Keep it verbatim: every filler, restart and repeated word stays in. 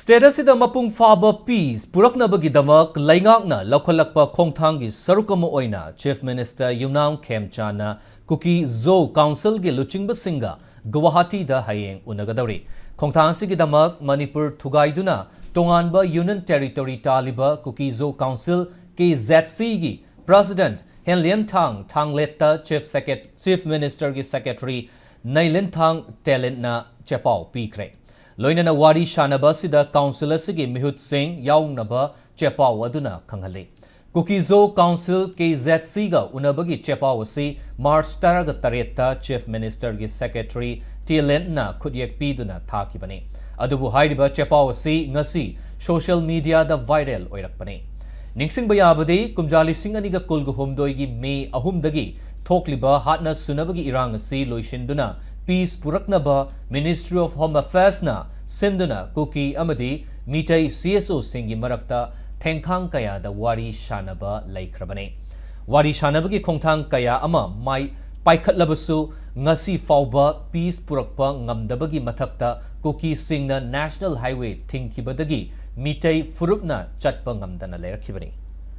State ꯑꯁꯤꯗ ꯃꯄꯨꯡ ꯐꯥꯕ peace ꯄꯨꯔꯛꯅꯕꯒꯤꯗꯃꯛ ꯂꯩꯉꯥꯛꯅ ꯂꯧꯈꯠꯂꯛꯄ ꯈꯣꯡꯊꯥꯡꯒꯤ ꯁꯔꯨꯛ ꯑꯃ ꯑꯣꯏꯅ Chief Minister ꯌꯨꯝꯅꯥꯝ ꯈꯦꯝꯆꯥꯟꯅ ꯀꯨꯀꯤ ꯖꯣ Councilꯒꯤ ꯂꯨꯆꯤꯡꯕꯁꯤꯡꯒ ꯒꯨꯋꯥꯍꯥꯇꯤꯗ ꯍꯌꯦꯡ ꯎꯅꯒꯗꯧꯔꯤ꯫ ꯈꯣꯡꯊꯥꯡ ꯑꯁꯤꯒꯤꯗꯃꯛ ꯃꯅꯤꯄꯨꯔ ꯊꯨꯒꯥꯏꯗꯨꯅ ꯇꯣꯉꯥꯟꯕ Union Territory ꯇꯥꯜꯂꯤꯕ ꯀꯨꯀꯤ ꯖꯣ Council, ꯀꯦ ꯖꯦꯗ ꯁꯤꯒꯤ President ꯍꯦꯟꯂꯤꯌꯟꯊꯥꯡ ꯊꯥꯡꯂꯦꯠꯇ Chief Secret-, Chief Ministerꯒꯤ Secretary ꯅꯩꯂꯦꯟꯊꯥꯡ ꯇꯦꯂꯦꯟꯅ ꯆꯦꯄꯥꯎ ꯄꯤꯈ꯭ꯔꯦ꯫ ꯂꯣꯏꯅꯅ ꯋꯥꯔꯤ ꯁꯥꯟꯅꯕ ꯑꯁꯤꯗ Council ꯑꯁꯤꯒꯤ ꯃꯤꯍꯨꯠꯁꯤꯡ ꯌꯥꯎꯅꯕ ꯆꯦꯄꯥꯎ ꯑꯗꯨꯅ ꯈꯪꯍꯜꯂꯤ꯫ ꯀꯨꯀꯤ ꯖꯣ Council, ꯀꯦ ꯖꯦꯗ ꯁꯤꯒ ꯎꯅꯕꯒꯤ ꯆꯦꯄꯥꯎ ꯑꯁꯤ March ꯇꯔꯥꯒ ꯇꯔꯦꯠꯇ Chief Ministerꯒꯤ Secretary ꯇꯦꯂꯦꯟꯅ ꯈꯨꯠꯌꯦꯛ ꯄꯤꯗꯨꯅ ꯊꯥꯈꯤꯕꯅꯤ꯫ ꯑꯗꯨꯕꯨ ꯍꯥꯏꯔꯤꯕ ꯆꯦꯄꯥꯎ ꯑꯁꯤ ꯉꯁꯤ social mediaꯗ viral ꯑꯣꯏꯔꯛꯄꯅꯤ꯫ ꯅꯤꯡꯁꯤꯡꯕ ꯌꯥꯕꯗꯤ, ꯀꯨꯝꯖꯥ ꯂꯤꯁꯤꯡ ꯑꯅꯤꯒ ꯀꯨꯟꯒ ꯍꯨꯝꯗꯣꯏꯒꯤ May ꯑꯍꯨꯝꯗꯒꯤ ꯊꯣꯛꯂꯤꯕ ꯍꯥꯠꯅ ꯁꯨꯅꯕꯒꯤ ꯏꯔꯥꯡ ꯑꯁꯤ ꯂꯣꯏꯁꯤꯟꯗꯨꯅ peace ꯄꯨꯔꯛꯅꯕ Ministry of Home Affairsꯅ ꯁꯤꯟꯗꯨꯅ ꯀꯨꯀꯤ ꯑꯃꯗꯤ ꯃꯤꯇꯩ C S Oꯁꯤꯡꯒꯤ ꯃꯔꯛꯇ ꯊꯦꯡꯈꯥꯡ ꯀꯌꯥꯗ ꯋꯥꯔꯤ ꯁꯥꯅꯕ ꯂꯩꯈ꯭ꯔꯕꯅꯤ꯫ ꯋꯥꯔꯤ ꯁꯥꯅꯕꯒꯤ ꯈꯣꯡꯊꯥꯡ ꯀꯌꯥ ꯑꯃ ꯃꯥꯏ ꯄꯥꯏꯈꯠꯂꯕꯁꯨ, ꯉꯁꯤ ꯐꯥꯎꯕ peace ꯄꯨꯔꯛꯄ ꯉꯝꯗꯕꯒꯤ ꯃꯊꯛꯇ ꯀꯨꯀꯤꯁꯤꯡꯅ National Highway ꯊꯤꯡꯈꯤꯕꯗꯒꯤ ꯃꯤꯇꯩ ꯐꯨꯔꯨꯞꯅ ꯆꯠꯄ ꯉꯝꯗꯅ ꯂꯩꯔꯛꯈꯤꯕꯅꯤ꯫